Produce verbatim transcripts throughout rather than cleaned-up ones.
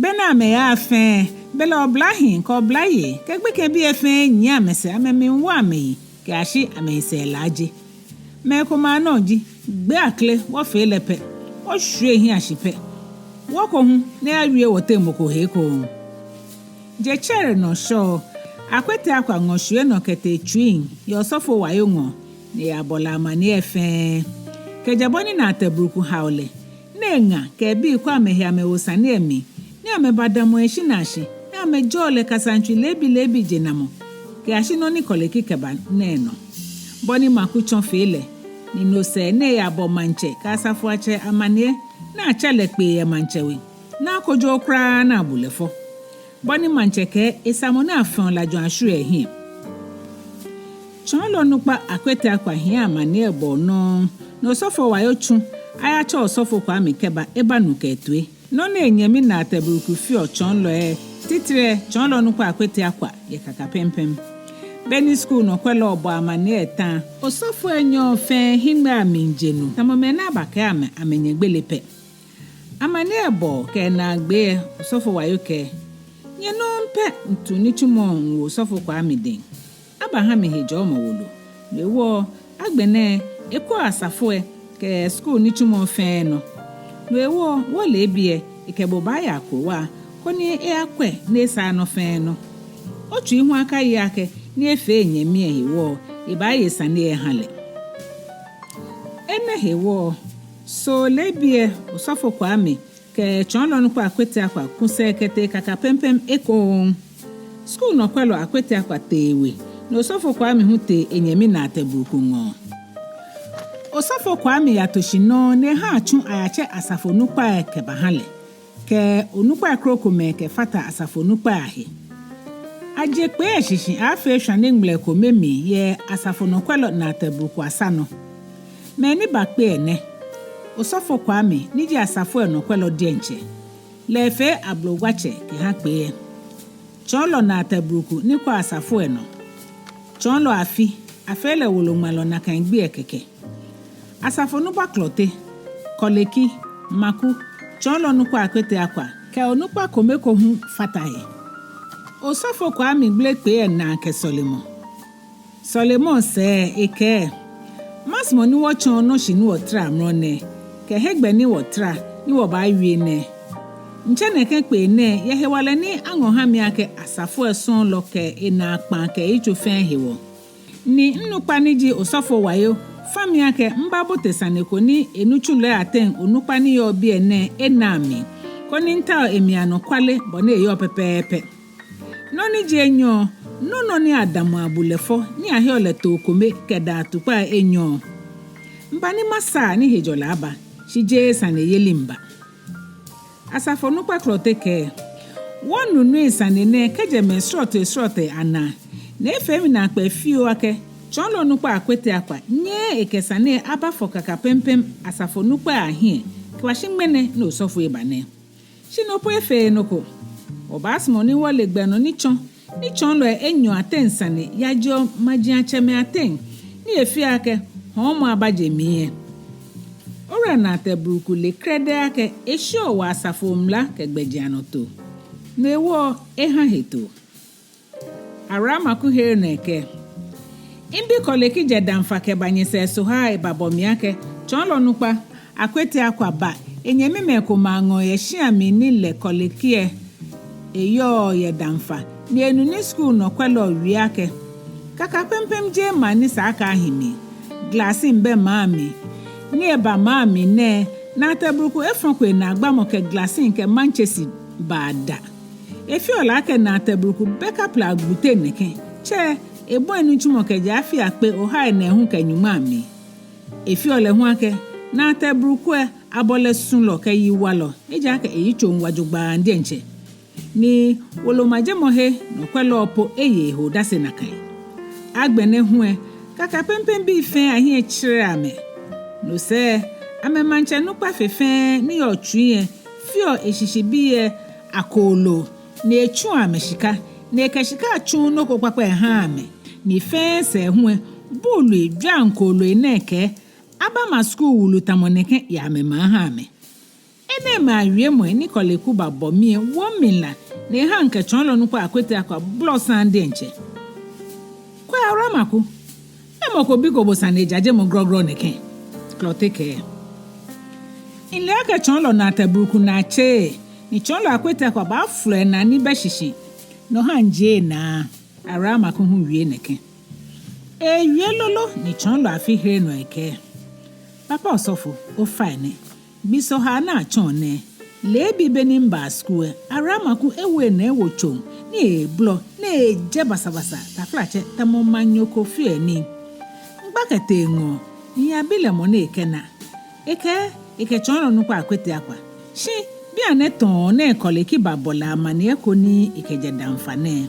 Be ni amɛyaa fɛɛ, belɛ oblahii kɛ oblayei kɛ gbekɛbii lɛ fɛɛ nyiɛ amɛsɛɛ amɛmiiwo amɛyi kɛyashi amɛsɛɛ laaje. Mɛi komɛi anɔ ji gbɛ akle wɔfee lɛ pɛ, wɔshwie hiɛ ashi pɛ, wɔko hu ni awie wɔteŋ mɔ ko he ekoŋŋ. Jetsɛremɔ nɔ Shɔ, Akwete Akwa ŋɔ shwie nɔ kɛtee Tsui yɛ Osɔfo Wayo ŋɔɔ ni eyabɔ lɛ amaniɛ fɛɛ. Kɛjɛ bɔ ni Naatɛ Bruku hao lɛ, ni eŋa kɛ ebii kwɛ amɛhe amɛwo sane lɛ mli, ni amɛbadamɔ eshinaa shi, ni amɛjɔɔ lɛ kasaŋtsui leebi leebi jenamɔ kɛyashi nɔ ni Kɔleki kɛba nɛɛ nɔ. Bɔ ni Maku tsɔ fee lɛ, ni no sɛɛ ni eyabɔ maŋtsɛ kɛ asafoatsɛ amaniɛ, ni atsɛ lɛ kpee yɛ maŋtsɛ we, ni akojo kwraa ni abu lɛ fɔ. Bɔ ni maŋtsɛ kɛɛ esamɔ ni afɛɔ lajɔ ashwie ehiɛ. Tsɔɔlɔ nukpa Akwete Akwa hiɛ amaniɛ bɔɔ nɔŋŋ, ni Osɔfo Wayo tsu ayatsɛ Osɔfo Kwame kɛba ebanu kɛ etoi. Nɔ ni enyɛmi Naatɛ Bruku feɔ tsɔɔlɔi lɛ, titri lɛ tsɔɔlɔ nukpa Akwete Akwa, yɛ Kakapɛmpɛm. Be ni skul nɔkwɛlɔ lɛ bɔ amaniɛ lɛ ta, osɔfoi enyɔ fɛɛ hiŋmɛii miije nu, tamɔ mɛi ni abakɛɛ amɛ amɛnyɛ gbele pɛ. Amaniɛ bɔɔ kɛ naagbee lɛ, Osɔfo Wayo kɛɛ, nyɛ nɔŋŋ pɛ mitu nitsumɔ miwo Osɔfo Kwame dɛŋ. Abaha mi hejɔɔmɔ wolo. No hewɔ lɛ, agbɛnɛ lɛ, ekwɛɔ asafo lɛ kɛ skul nitsumɔ fɛɛ nɔ. No hewɔ lɛ, wɔ leebi lɛ, ekɛ bo baaya akrowa, koni eyakwɛ ni esaa nɔ fɛɛ nɔ. Otsui hu akaye akɛ ni efee enyɛmi lɛ hewɔ lɛ, ebaaye sane lɛ eha lɛ. Enɛ hewɔ lɛ, Soo leebi lɛ, Osɔfo Kwame kɛ tsɔɔlɔ nukpa Akwete Akwa ku sɛɛ kɛtee Kakapɛmpɛm ekoŋŋ. Skul nɔkwɛlɔ Akwete Akwa tee ewe, ni Osɔfo Kwame hu tee enyɛmi Naatɛ Bruku ŋɔɔ. Osɔfo Kwame yato shi nɔŋŋ ni eha atsu ayatsɛ asafo nukpai lɛ kɛbaha lɛ, kɛ onukpai krokomɛi kɛfata asafo nukpai lɛ ahe. Aje kpee lɛ shishi aaafee shwane ŋmlɛ kome mli yɛ asafo nɔkwɛlɔ Naatɛ Bruku asa nɔ. Mɛi ni ba kpee lɛ nɛ: Osɔfo Kwame ni ji asafo lɛ nɔkwɛlɔ diɛŋtsɛ, lɛ efee ablogwatsɛ kɛha kpee lɛ. Tsɔɔlɔ Naatɛ Bruku ni kwɛɔ asafo lɛ nɔ. Tsɔɔlɔ Afi, afee lɛ woloŋmalɔ nakai gbi lɛ kɛkɛ. Asafo nukpa Klɔte, Kɔleki, Maku, tsɔɔlɔ nukpa Akwete Akwa, kɛ onukpa kome ko hu fata he. Osɔfo Kwame gbele kpee lɛ naa kɛ sɔlemɔ. Sɔlemɔ sɛɛ lɛ ekɛɛ: Masumɔ ni wɔtsɔɔ nɔ shi ni wɔtara amrɔ nɛɛ, kɛ hegbɛ ni wɔtara ni wɔbaawie nɛɛ. Mitsɛ nɛkɛ kpee nɛɛ yɛ hewalɛ ni aŋɔ ha mi akɛ asafo lɛ sɔɔlɔ kɛ enaakpãa kɛ eyitso fɛɛ hewɔ. Ni minukpa ni ji Osɔfo Wayo fa mi akɛ mibabote sane ko ni enitsulɔi ateŋ onukpa ni yɔɔ biɛ nɛɛ ena mli, koni mitao emli anɔkwale bɔ ni eyɔɔ pɛpɛɛpɛ. Nɔ ni ji enyɔ, nɔ nɔ ni adamɔ abu lɛ fɔ ni aheɔ lɛ too kome kɛ daa tukpai enyɔ. Miba ni masaa ni hejɔlɛ aba, shi jeee saneyeli miba. Asafo nukpa Klɔte kɛɛ: Wɔnunui sane nɛɛ kɛjɛ mɛi srɔtoi srɔtoi anaa, ni efee mi naakpɛɛ fioo akɛ tsɔɔlɔ nukpa Akwete Akwa nyɛɛɛ ekɛ sane lɛ abafɔ Kakapɛmpɛm asafo nukpai ahiɛ kɛbashi ŋmɛnɛ ni osɔfoi eba nɛɛ. Shi no po efeee nɔ ko. Wɔbaasumɔ ni wɔle gbɛ nɔ ni tsɔ ni tsɔɔlɔi enyɔ ateŋ sane yajeɔ majiatsɛmɛi ateŋ, ni efeɔ akɛ hɔɔmɔ abaje mli lɛ. Owula Naatɛ Bruku le krɛdɛɛ akɛ eshiɔ wɔ asafo mla kɛ gbɛjianɔtoo. No hewɔ lɛ eha hetoo. Awula Maku here nɔ ekɛɛ: Mibi Kɔleki jɛ Damfa kɛba nyɛsɛɛ Sohaa ebabɔ mi akɛ tsɔɔlɔ nukpa Akwete Akwa ba enyɛmimɛi komɛi aŋɔɔ yɛ shia mli ni lɛ Kɔleki lɛ eyɔɔ yɛ Damfa, ni enu ni skul nɔkwɛlɔ wie akɛ Kakapɛmpɛm jeee maŋ ni sa akɛ ahi mli. Glasi bɛ maŋ mli. Ni eba maŋ mli nɛɛ, Naatɛ Bruku efɔko enagbamɔ kɛ Glasi kɛ Manchesi baa da. Efeɔ lɛ akɛ Naatɛ Bruku bɛ kaplɛ agbute nɛkɛ, tsɛ ebɔi nitsumɔ kɛjɛ afi akpe ohai nɛɛhu kɛ nyɔŋma mli. Efeɔ lɛ hu akɛ Naatɛ Bruku lɛ abɔ lɛ sulɔ kɛ yiwalɔ, ejaakɛ eyitso miiwa jogbaŋŋ diɛŋtsɛ. Ni wolomajemɔhe nɔkwɛlɔ po eye ehe odase nakai. Agbɛnɛ hu lɛ, Kakapɛmpɛm bii fɛɛ ahiɛ tsereɔ amɛ. No sɛɛ, amɛmaŋtsɛ nukpa fe fɛɛ ni yɔɔ Tsui lɛ feɔ eshishibii lɛ akooloo, ni etsuɔ amɛ shika, ni ekɛ shika lɛ tsuuu nɔ ko kpakpa ehaaa amɛ, ni fɛɛ sɛɛ hu lɛ, buului jwaŋ kooloi nɛɛ kɛɛ abama skul wulu tamɔ nɛkɛ yɛ amɛmaŋ aha amɛ. Enɛɛmɛi awiemɔi ni Kɔle Kiba bɔ mi lɛ wo mi la, ni eha mikɛ tsɔɔlɔ nukpa Akwete Akwa bolɔ saŋŋ diɛŋtsɛ. Kwɛ, Awura Maku, mɛɛ mɔ ko biko bo sane jajemɔ grɔgrɔ nɛkɛ? Klɔte kɛɛ. Mile akɛ tsɔɔlɔ Naate Buruku naa tse, ni tsɔɔlɔ Akwete Akwa baafolɔ enaa ni bɛ shishi, no ha mijie enaa. Awura Maku hu wie nɛkɛ. Ewie lolo ni tsɔɔlɔ Afi here nɔ ekɛɛ. Papa Osɔfo, ofainɛ. Gbi sɔhaa ni atsɔɔ nɛɛ, leebi be ni miba skul lɛ, Awura Maku ewo enaa ewo tsoŋ, ni ebolɔ, ni ejɛ basabasa, taflatsɛ, tamɔ maŋnyo ko fioo lɛ nii. Migba kɛtee eŋɔɔ, miyabi lɛ mɔ ni ekɛna. Ekɛɛ, ekɛ tsɔɔlɔ nukpa Akwete Akwa. Shi bianɛ tɔɔ nɛɛ Kɔle Kiba bɔ lɛ amaniɛ ko ni ekɛjɛ Danfa nɛɛ.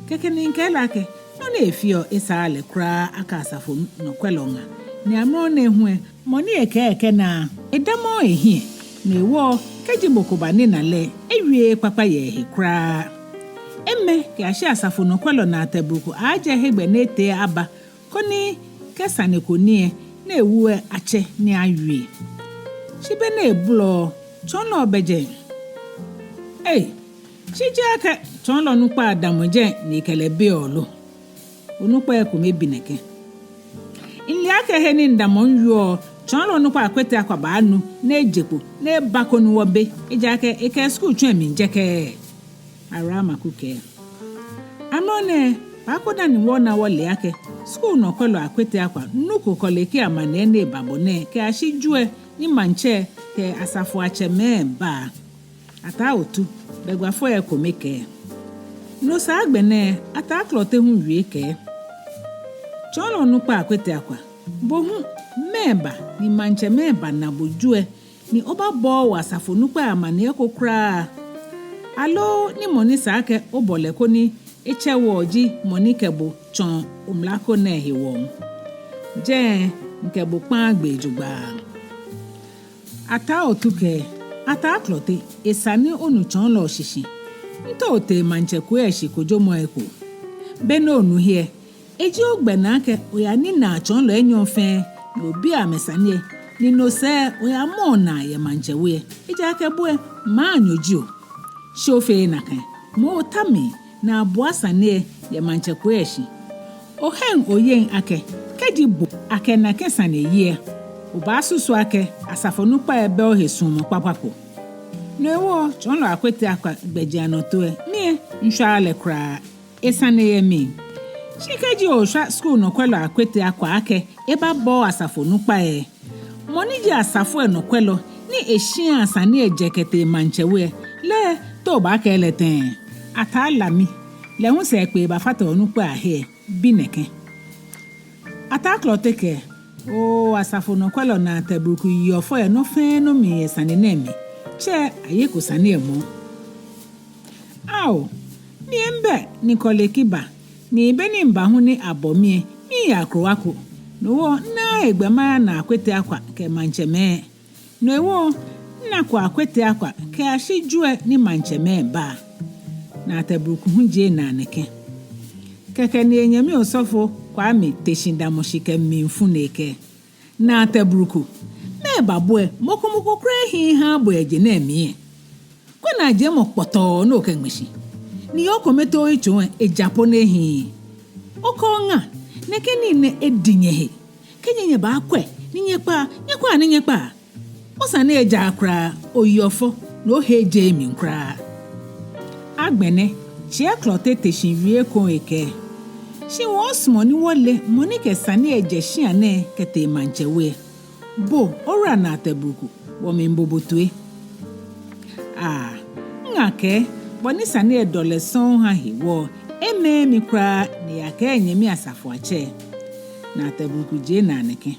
Kɛkɛ ni mikɛɛ lɛ akɛ, nɔ ni efeɔ lɛ esaaa lɛ kwraa akɛ asafo nɔkwɛlɔ ŋa. Ni amrɔ nɛɛ hu lɛ, mɔ ni ekɛɛ ekɛna lɛ, edamɔɔɔ ehiɛ. No hewɔ, kɛji mɔ ko ba ni ena lɛ, ewieee kpakpa yɛ ehe kwraa. Emɛ kɛyashi asafo nɔkwɛlɔ Naate Buruku aaajɛ hegbɛ ni etee aba, koni kɛ sane ko ni lɛ, ni ewu lɛ atsɛ ni awie. Shi be ni ebolɔ lɛ, tsɔɔlɔ bɛ jɛi. Ei, shi jeee akɛ tsɔɔlɔ nukpa damɔ jɛi ni ekɛ lɛ beɔ lo? Onukpa ekome bi nɛkɛ. Mile akɛ he ni midamɔ miwieɔ lɛ, tsɔɔlɔ nukpa Akwete Akwa baanu, ni eje kpo, ni eba koni wɔbe, ejaakɛ ekɛ skul tsu lɛ miijɛkɛɛɛ. Awura Maku kɛɛ. Amrɔ nɛɛ, baakɔ dani wɔna wɔle akɛ skul nɔkwɛlɔ Akwete Akwa nuko Kɔle Kiba amaniɛ ni ebabɔ nɛɛ kɛyashi jwɛ ni maŋtsɛ kɛ asafoiatsɛmɛi ba. Ataa Otu, bɛgwafoi lɛ ekome kɛɛ. No sɛɛ agbɛnɛ, Ataa Klɔte hu wie kɛɛ. Tsɔɔlɔ nukpa Akwete Akwa, bo hu, mɛɛba ni maŋtsɛmɛi bana bo jwɛ ni obaabɔɔɔ wɔ asafo nukpa lɛ amaniɛ ko kwraa? Aloo ni mɔ ni sa akɛ obɔ lɛ koni etsɛ wɔ ji mɔ ni kɛ bo tsɔ omla ko nɛɛ hewɔ? Jɛi mikɛ bo kpaaa gbee jogbaŋŋ. Ataa Otu kɛɛ, Ataa Klɔte, esa ni onu tsɔɔlɔ shishi. Mitao mitee maŋtsɛ koo lɛ shi kojomɔ lɛ eko. Be ni onu hiɛ, eji ogbɛnaa akɛ oyanina tsɔɔlɔi enyɔ fɛɛ, ni obi amɛ sane lɛ, ni no sɛɛ oyamɔ onaa yɛ maŋtsɛ we lɛ, ejaakɛ bo lɛ, maŋnyo ji o. Shi ofeee nakai, moŋ ota mli ni abua sane lɛ yɛ maŋtsɛ koo lɛ shi. Oheŋ oyeŋ akɛ, kɛji bo akɛ nakai sane yi lɛ, obaasusu akɛ asafo nukpa lɛ bɛ ohe suɔmɔ kpakpa ko. No hewɔ, tsɔɔlɔ Akwete Akwa gbɛjianɔtoo lɛ, mi lɛ, mishwaaa lɛ kwraa. Esane yɛ mli. Shi kɛji oshwa skul nɔkwɛlɔ Akwete Akwa akɛ ebabɔɔɔ asafo nukpa lɛ, mɔ ni ji asafo lɛ nɔkwɛlɔ ni eshiaa sane lɛ jɛ kɛtee maŋtsɛ we lɛ, lɛ te obaakɛɛ lɛ tɛŋŋ? Ataa Lami, lɛ hu sɛɛkpee bafata onukpa lɛ ahe, bi nɛkɛ. Ataa Klɔte kɛɛ, oo, asafo nɔkwɛlɔ Naate Buruku yeɔ fɔ yɛ nɔ fɛɛ nɔ mli yɛ sane nɛɛ mli. Tsɛ, ayeko sane lɛ moŋ. Ao, mi lɛ mibɛ ni Kɔle Kiba, ni be ni miba hu ni abɔ mi lɛ, miya akrowa ko. No hewɔ, minaaa hegbɛ maya Naa Akwete Akwa kɛ maŋtsɛmɛi. No hewɔ, minako Akwete Akwa kɛyashi jwɛ ni maŋtsɛmɛi ba. Naate Buruku hu jie naa nɛkɛ. Kɛkɛ ni enyɛmi Osɔfo Kwame te shi damɔ shi kɛ mlifu ni ekɛɛ, Naate Buruku, mɛɛba bo lɛ, mɔ ko mɔ ko kwraa ehiii ehaaa bo yɛ je nɛɛ mli lɛ? Kwɛ naajiemɔ kpɔtɔɔ ni okɛŋmɛ shi, ni okome too yitso lɛ eja po ni ehiii. Okɛ oŋa, nɛkɛ nii nɛɛ edi nyɛhe. Kɛ nyɛ nyɛbaakwɛ ni nyɛkpa, nyɛkwɛa ni nyɛkpa. Osane lɛ ejaaa kwraa, oyeɔ fɔ, ni ohe ejeee mli kwraa. Agbɛnɛ, Tsiɛ Klɔte te shi wie ekoŋŋ ekɛɛ, shi wɔɔsumɔ ni wɔle mɔ ni kɛ sane lɛ jɛ shia nɛɛ kɛtee maŋtsɛ we lɛ. Bo, Owura Naate Buruku, wɔmiibo bo toi. Aa, miŋa kɛɛ, bɔ ni sane lɛ dɔlɛ sɔŋŋ ha hewɔ, emɛɛɛ mi kwraa ni eyakɛɛ enyɛmi asafoiatsɛ. Naate Buruku jie naa nɛkɛ.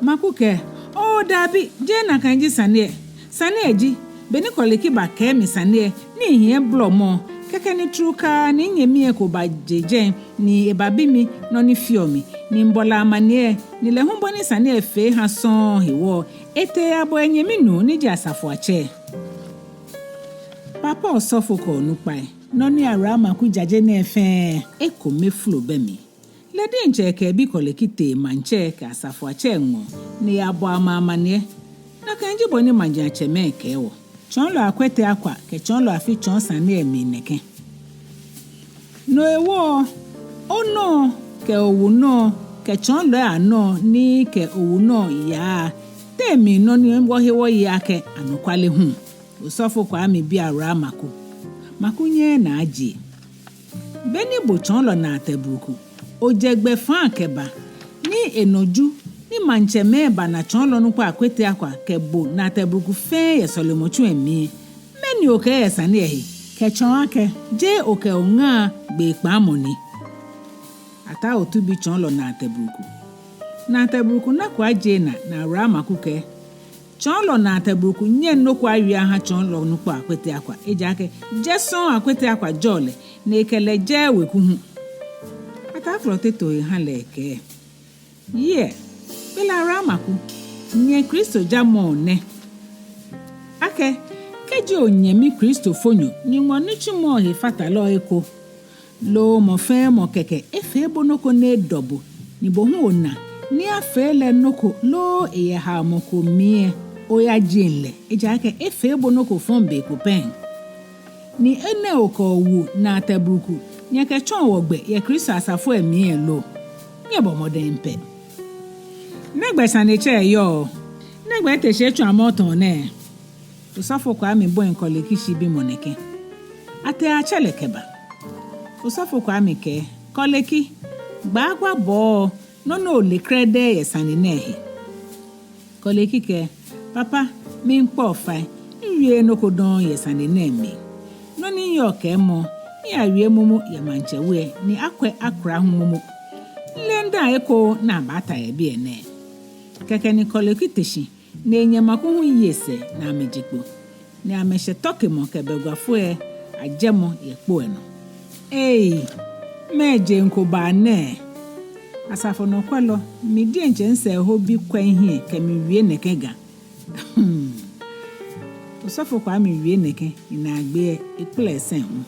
Maku kɛɛ, oo daabi, jeee nakai ji sane lɛ. Sane lɛ ji, beni Kɔle Kiba kɛɛ mi sane lɛ, ni mihiɛ bolɔmɔ, kɛkɛ ni trukaa ni minyɛmi lɛ eko baje jɛi, ni ebabi mi nɔ ni feɔ mi, ni mibɔ lɛ amaniɛ, ni lɛ hu bɔ ni sane lɛ fee ha sɔŋŋ hewɔ, etee eyabɔ enyɛmi nuu ni ji asafoiatsɛ. Papa Osɔfo kɛ onukpai, nɔ ni Awura Maku jaje nɛɛ fɛɛ, ekome folo bɛ mli. Lɛ diɛŋtsɛ ekɛ ebi Kɔle Kiba tee maŋtsɛ kɛ asafoiatsɛ ŋɔɔ, ni eyabɔ amɛ amaniɛ. Nakai ji bɔ ni maŋjiatsɛmɛi kɛɛ wɔ. Tsɔɔlɔ Akwete Akwa kɛ Tsɔɔlɔ Afi tsɔɔ sane lɛ mli nɛkɛ. No hewɔ, onɔ kɛ owu nɔ kɛ tsɔɔlɔi anɔ ni kɛ owu nɔ yaa, te mli nɔ ni wɔhe wɔye akɛ anɔkwale hu? Osɔfo Kwami bi Awura Maku. Maku nyɛɛɛ naa ajie. Be ni bo Tsɔɔlɔ Naate Bruku, ojɛ gbɛfaa kɛba, ni enɔ Ju, ni maŋtsɛmɛi bana Tsɔɔlɔ Nukpa Akwete Akwa kɛ bo Naate Bruku fɛɛ yɛ sɔlemɔtsu lɛ mli, mɛni okɛɛ yɛ sane lɛ he? Kɛtsɔɔ akɛ, jeee okɛ oŋa gbee kpaamɔ ni? Ataa Otu bi Tsɔɔlɔ Naate Bruku. Naate Bruku nako ajie naa, ni Awura Maku kɛɛ, Tsɔɔlɔ Naate Bruku nyɛŋ nɔ ko awie aha Tsɔɔlɔ Nukpa Akwete Akwa, ejaakɛ jɛ sɔŋŋ Akwete Akwa jɔɔ lɛ, ni ekɛ lɛ jɛɛɛ weku hu. Ataa Klɔte to he ha lɛ ekɛɛ, yɛ, belɛ Awura Maku, nyɛ Kristofoi jamɔ nɛ. Akɛ, kɛji onyɛmi Kristofonyo, Nyɔŋmɔ nitsumɔ he fatalɔ eko, loo mɔ fɛɛ mɔ kɛkɛ efee bo nɔ ko ni edɔ bo, ni bo hu ona ni afee lɛ nɔ ko loo eyɛ haomɔ ko mli lɛ, oyajieŋ lɛ, ejaakɛ efee bo nɔ ko fɔŋ be ko pɛŋ. Ni enɛ okɛ owu Naate Bruku nyɛkɛtsɔɔ wɔ gbɛ yɛ Kristo asafo lɛ mli lɛ lo? Nyɛbɔ mɔdɛŋ pɛ. Nɛgbɛ sanetsɛ lɛ yɔɔ? Nɛgbɛ Teshie tsɔ amɔtɔn nɛɛ? Osɔfo Kwami bɔi Kɔleki shibimɔ nɛkɛ. Atee atsɛ lɛ kɛba. Osɔfo Kwami kɛɛ, Kɔleki, gbaa agwa bɔɔ nɔ ni ole krɛdɛɛ yɛ sane nɛɛ he. Kɔleki kɛɛ, papa, miikpa bo fai, miwieee nɔ ko dɔŋŋ yɛ sane nɛɛ mli. Nɔ ni miyɔɔ kɛɛmɔ, miyawie momo yɛ maŋtsɛ we lɛ, ni akwɛ akura hu momo. Mileee daa eko ni abaata yɛ biɛ nɛɛ. Kɛkɛ ni Kɔleki te shi, ni enyɛ Maku hu yi esɛɛ ni amɛje kpo. Ni amɛshɛ tɔkemɔ kɛ bɛguafoi lɛ ajɛmɔ yɛ kpo lɛ nɔ. Ei, mɛɛ jeŋ ko baa nɛɛ? Asafo nɔkwɛlɔ, mi diɛŋtsɛ misɛɛ hobi kwɛ mihiɛ kɛ miwie nɛkɛ Ga. Osɔfo Kwami wie nɛkɛ, ni naagbee lɛ ekpla esɛŋ hu.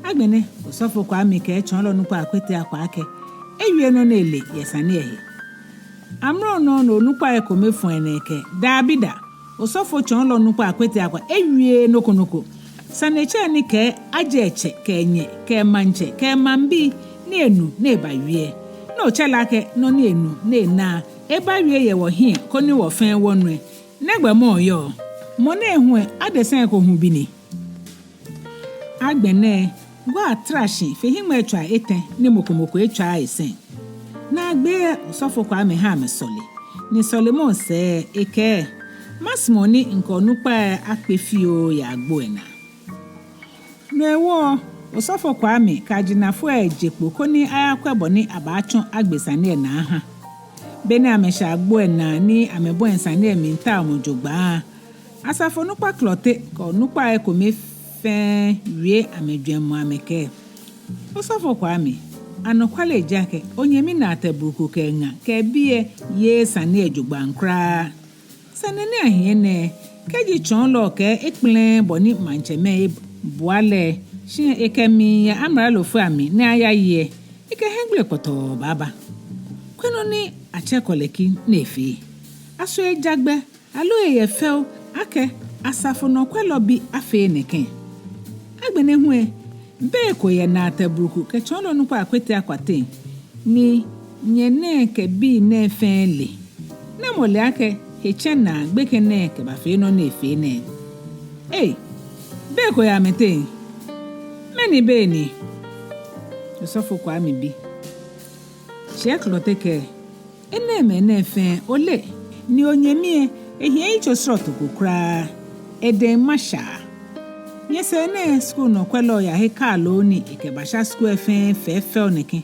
Agbɛnɛ, Osɔfo Kwami kɛɛ Tsɔɔlɔ Nukpa Akwete Akwa akɛ ewie nɔ ni ele yɛ sane lɛ he. Amrɔ nɔŋŋ ni onukpai komɛi fɔ enɛ akɛ, dabida, Osɔfo Tsɔɔlɔ Nukpa Akwete Akwa ewieee nɔ ko nɔ ko. Sanetsɛ ni kɛɛ ajɛ etsɛ kɛ enyɛ kɛ emaŋtsɛ kɛ emaŋbii ni enu ni ebawie. Ni otsɛ lɛ akɛ nɔ ni enu ni ena ebawie yɛ wɔhiɛ koni wɔ fɛɛ wɔnu lɛ, nɛgbɛ mɔ lɛ yɔɔ? Mɔ nɛɛ hu lɛ, adesã ko hu bi ni? Agbɛnɛ, gua lɛ tra shi fe hiŋmɛitswaa etɛ ni mɔ ko mɔ ko etswaaa esɛŋ. Naagbee lɛ Osɔfo Kwami ha amɛsɔle, ni sɔlemɔ sɛɛ lɛ ekɛɛ, masumɔ ni mikɛ onukpai lɛ akpe fioo yɛ agbo lɛ naa. No hewɔ, Osɔfo Kwami kɛ ajinafoi lɛ je kpo koni ayakwɛ bɔ ni abaatsɔ agbe sane lɛ naa aha. Be ni amɛshɛ agbo lɛ naa ni amɛbɔi sane lɛ mli taomɔ jogbaŋŋ, asafo nukpa Klɔte kɛ onukpai komɛi fɛɛ wie amɛjwɛŋmɔ amɛkɛɛ, Osɔfo Kwami, anɔkwale ji akɛ onyɛmi Naate Bruku kɛ eŋa kɛ ebii lɛ yeee sane lɛ jogbaŋŋ kwraa. Sane ni ahiɛ nɛɛ, kɛji tsɔɔlɔ kɛɛ ekpɛlɛɛɛ bɔ ni maŋtsɛmɛi ebua lɛ, shi ekɛ miiya amralofoi amli ni ayaye lɛ, ekɛ hiɛgbele kpɔtɔɔ baaba. Kwɛ nɔ ni atsɛ Kɔleki ni efee. Aso eja gbɛ, aloo eyɛ fɛo akɛ asafo nɔkwɛlɔ bi afee nɛkɛ? Agbɛnɛ hu lɛ, bei ko yɛ Naate Bruku kɛ tsɔɔlɔ nukpa Akwete Akwa teŋ ni nyɛ nɛɛ kɛ bii nɛɛ fɛɛ le. Namɔ le akɛ hetsɛ naa gbekɛ nɛɛ kɛbafee nɔ ni efee nɛɛ? Ei, bei ko yɛ amɛteŋ? Mɛni bei ni? Osɔfo Kwami bi. Tsɛ Klɔte kɛɛ, enɛɛmɛi nɛɛ fɛɛ ole, ni onyɛmi lɛ, ehiɛ yitso srɔto ko kwraa. Edɛŋ masha. Nyɛsɛɛ nɛɛ skul nɔkwɛlɔ yahe kaaloo ni ekɛbasha skul lɛ fɛɛ fɛfɛo nɛkɛ.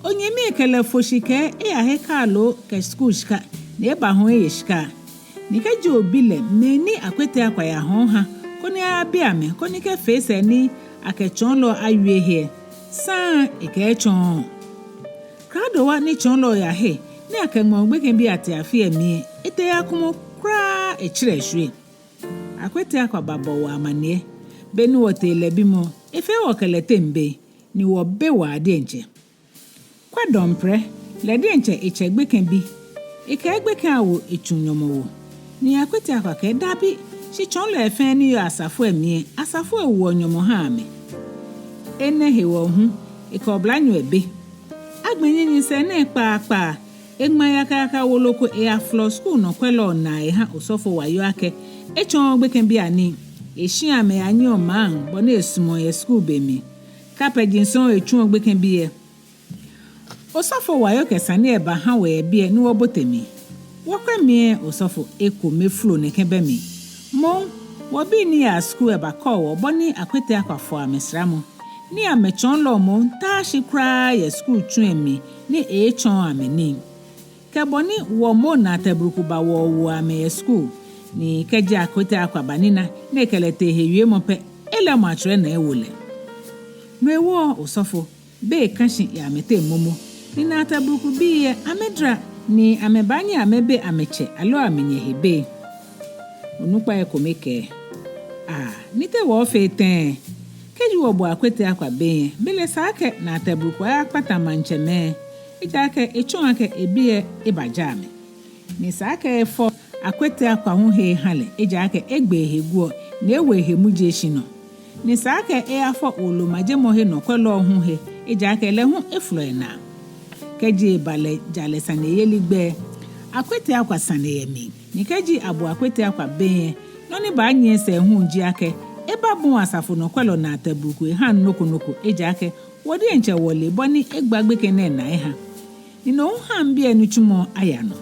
Onyɛmi lɛ kɛ lɛ fo shi kɛɛ eyahe kaaloo kɛ skul shika, ni ebahɔɔ eye shika. Ni kɛji obi lɛ mɛi ni Akwete Akwa yahɔɔ ha koni ayabi amɛ koni kɛ fee sɛɛ ni akɛ tsɔɔlɔ awie he lɛ, saŋŋ ekɛɛ etsɔɔɔ. Krado wa ni tsɔɔlɔ yahe ni akɛŋmɛɔ gbekɛbii atee afi lɛ mli lɛ, etee eyakumɔ kwraa, etsɛrɛ eshwie. Akwete Akwa babɔ wɔ amaniɛ. Be ni wɔtee lɛ bimɔ, efee wɔ kɛ lɛ teŋ bei, ni wɔbe waa diɛŋtsɛ. Kwɛ Dɔmprɛ, lɛ diɛŋtsɛ etsɛ gbekɛbii. Ekɛɛ gbekɛ awo etsu nyɔmɔwoo. Ni Akwete Akwa kɛɛ dabi, shi tsɔɔlɔi fɛɛ ni yɔɔ asafo lɛ mli lɛ, asafo lɛ woɔ nyɔmɔ haa amɛ. Enɛ hewɔ hu, ekɛ oblanyo lɛ be. Agbɛnɛ nyɛsɛɛ nɛɛ kpaakpa, eŋma yakayaka wolo ko eyafolɔ skul nɔkwɛlɔ lɛ naa eha Osɔfo Wayo akɛ etsɔɔ gbekɛbii lɛ nii, eshi amɛ eyanyiɛ maŋ bɔ ni esumɔɔ yɛ skul be mli. Kapɛji sɔŋŋ etsuɔ gbekɛbii lɛ. Osɔfo Wayo kɛ sane lɛ baha wɔ yɛ biɛ ni wɔbote mli. Wɔkwɛ mli lɛ, osɔfo, ekome folo nɛkɛ bɛ mli. Moŋ, wɔbii ni yaa skul lɛ bakɛɔ wɔ bɔ ni Akwete Akwa fɔɔ amɛ saramɔ, ni amɛtsɔɔlɔ moŋ taaa shi kwraa yɛ skul tsu lɛ mli ni eetsɔɔ amɛ nii. Kɛ bɔ ni wɔ moŋ Naatɛ Bruku bawoɔ amɛ yɛ skul, ni kɛji Akwete Akwa banina ni ekɛ lɛ tee he wiemɔ pɛ, elɛɛmɔ atswɛrɛ naa ewo lɛ. No hewɔ, osɔfo, bei kã shi yɛ amɛteŋ momo, ni Naatɛ Bruku bii lɛ amɛdara, ni amɛbaanyɛ amɛbe amɛtsɛ aloo amɛnyɛ he bei. Onukpa lɛ ekome kɛɛ: Aa, ni te wɔɔfee tɛŋŋ? Kɛji wɔbo Akwete Akwa bem lɛ, belɛ esa akɛ Naatɛ Bruku ayakpata maŋtsɛmɛi, ejaakɛ etsɔɔ akɛ ebii lɛ ebajaa amɛ. Ni esa akɛ efɔ Akwete Akwa hu he eha lɛ, ejaakɛ egbe ehe guɔ, ni ewo ehe muji eshi nɔ. Ni esa akɛ eyafɔ wolo majemɔhe nɔkwɛlɔ hu he, ejaakɛ lɛ hu efolɔ enaa. Kɛji eba lɛ jalɛ saneyeli gbɛ, Akwete Akwa sane yɛ mli. Ni kɛji abo Akwete Akwa bem lɛ, nɔ ni baanyiɛ sɛɛ hu ji akɛ ebabu asafo nɔkwɛlɔ Naatɛ Bruku ehaaa nɔ ko nɔ ko, ejaakɛ wɔ diɛŋtsɛ wɔle bɔ ni egba gbekɛ nɛɛ naa eha. Ni no hu ha mibii lɛ nitsumɔ aya nɔ.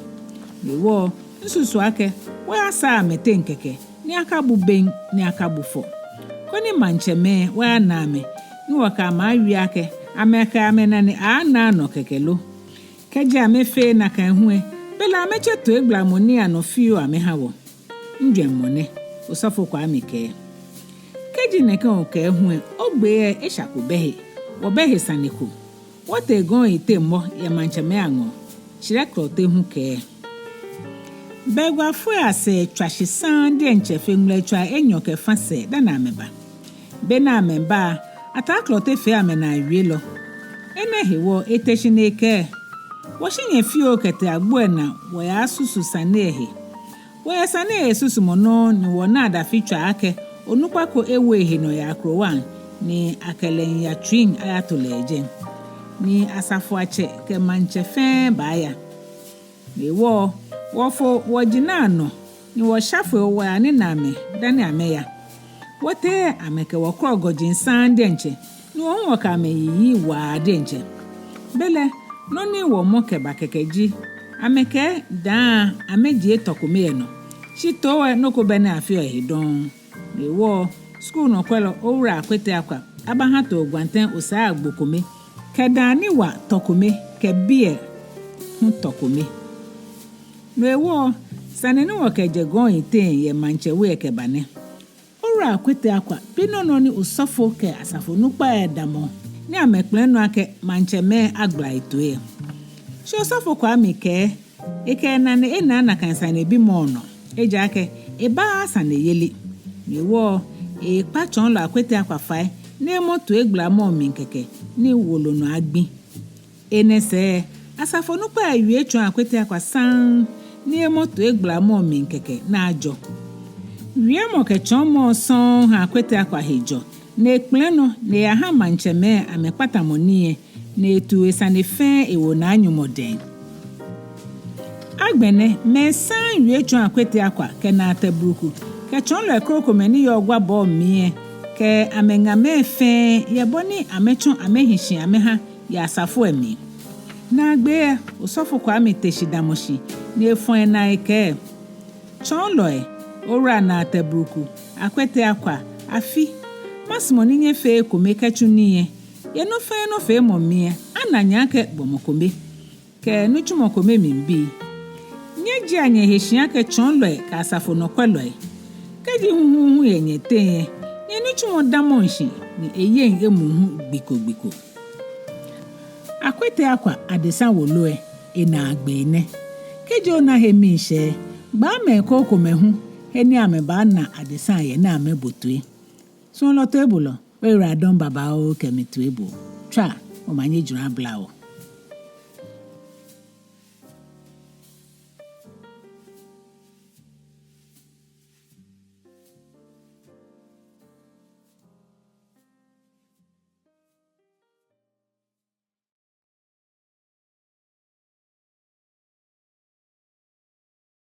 No hewɔ, misusu akɛ wɔyasaa amɛteŋ kɛkɛ, ni akabu bem, ni akabu fɔ, koni maŋtsɛmɛi wɔyana amɛ, ni wɔkɛ amɛ awie akɛ amɛkɛ amɛnane anaanɔ kɛkɛ lo. Kɛji amɛfee nakai hu lɛ, belɛ amɛtsɛ toigblamɔ nii anɔ fioo amɛha wɔ. Mijwɛŋmɔ nɛ, Osɔfo Kwame kɛɛ. Kɛji nɛkɛ okɛɛ hu lɛ, ogbee lɛ esha ko bɛ he, wɔbɛ he sane ko. Wɔtee gɔŋ yiteŋ mɔ yɛ maŋtsɛmɛi aŋɔɔ, Shirɛ Klɔte hu kɛɛ. Bɛguafoi asɛɛ tswa shi saŋŋ diɛŋtsɛ fe ŋmlɛtswai enyɔ kɛ fa sɛɛ dani amɛba. Be ni amɛba lɛ, Ataa Klɔte fee amɛnaawielɔ. Enɛ hewɔ ete shi ni ekɛɛ: Wɔshi nyɛ fioo kɛtee agbo lɛ naa wɔyasusu sane lɛ he. Wɔyɛ sane lɛ susumɔ nɔŋŋ ni wɔna adafitswaa akɛ onukpa ko ewo ehe nɔ yɛ akrowa lɛŋ, ni akɛ lɛ miiya tsuiŋ ayato lɛ yɛ jɛi. Ni asafoiatsɛ kɛ maŋtsɛ fɛɛ baaya. No hewɔ, wɔfo wɔjinaa nɔ, ni wɔsha foi wɔyanina amɛ dani amɛya. Wɔtee amɛkɛ wɔ kwɔlɔ gɔji saŋŋ diɛŋtsɛ, ni wɔ hu wɔkɛ amɛ yiyi waa diɛŋtsɛ. Belɛ, nɔ ni wɔmɔ kɛba kɛkɛ ji, amɛkɛɛ daa amɛjie tɔ kome yɛ nɔ, shi too lɛ nɔ ko bɛ ni afeɔ ehe dɔŋŋ. No hewɔ, skul nɔkwɛlɔ Owura Akwete Akwa abaha too gwantɛŋ osai agbo kome, kɛ daa ni wa tɔ kome, kɛ biɛ hu tɔ kome. No hewɔ, sane ni wɔkɛjɛ gɔŋ yiteŋ yɛ maŋtsɛ we lɛ kɛba nɛ. Owura Akwete Akwa bi nɔ nɔ ni osɔfo kɛ asafo onukpai lɛ damɔ, ni amɛkpɛlɛ nɔ akɛ maŋtsɛmɛi agbala etoi lɛ. Shi Osɔfo Kwame kɛɛ, ekɛ enane enaaa nakai sanebimɔ lɛ nɔ, ejaakɛ ebaaa saneyeli. No hewɔ, ekpa tsɔɔlɔ Akwete Akwa fai ni emɔ toigblamɔ lɛ mli kɛkɛ, ni wolo nɔ agbi. Enɛ sɛɛ, asafo onukpai lɛ wie tsɔɔ Akwete Akwa saŋŋ, ni emɔ toigblamɔ lɛ mli kɛkɛ ni ajɔ. Wiemɔ kɛ tsɔɔmɔ sɔŋŋ ha Akwete Akwa he jɔ, ni ekpɛlɛ nɔ, ni eyaha maŋtsɛmɛi amɛkpatamɔ nii lɛ, ni etu esane fɛɛ ewo Naa Nyɔŋmɔ dɛŋ. Agbɛnɛ, mɛi saŋŋ wie tsɔɔ Akwete Akwa kɛ Naatɛ Bruku kɛ tsɔɔlɔi krokomɛi ni yɔɔ Gwaabɔɔ mli lɛ kɛ amɛŋamɛi fɛɛ yɛ bɔ ni amɛtsɔ amɛhi shi amɛha yɛ asafo lɛ mli. Naagbee lɛ, Osɔfo Kwame te shi damɔ shi, ni efɔ enaa ekɛɛ: Tsɔɔlɔi, Owura Naatɛ Bruku, Akwete Akwa, Afi, masumɔ ni nyɛfee ekome kɛtsu nii lɛ, yɛ nɔ fɛɛ nɔ feemɔ mli lɛ, ana nyɛ akɛ gbɔmɔ kome kɛ nitsumɔ kome mli bii. Nyɛjiea nyɛhe shi akɛ tsɔɔlɔi kɛ asafo nɔkwɛlɔi. Kɛji huhuuhu yɛ nyɛteŋ lɛ, nyɛnitsumɔ damɔŋ shi, ni eyeŋ emuu hu gbi ko gbi ko. Akwete Akwa adesa wolo lɛ, enaagbee nɛ. Kɛji ona he miishɛɛ, gbaa mɛi krokomɛi hu he ni amɛbaana adesa lɛ yɛ ni amɛbo toi. Suɔlɔ toibolɔ, oyiwaladɔŋŋ babaoo kɛ mi toiboo. Tswa, omanye jurɔ abla wɔ.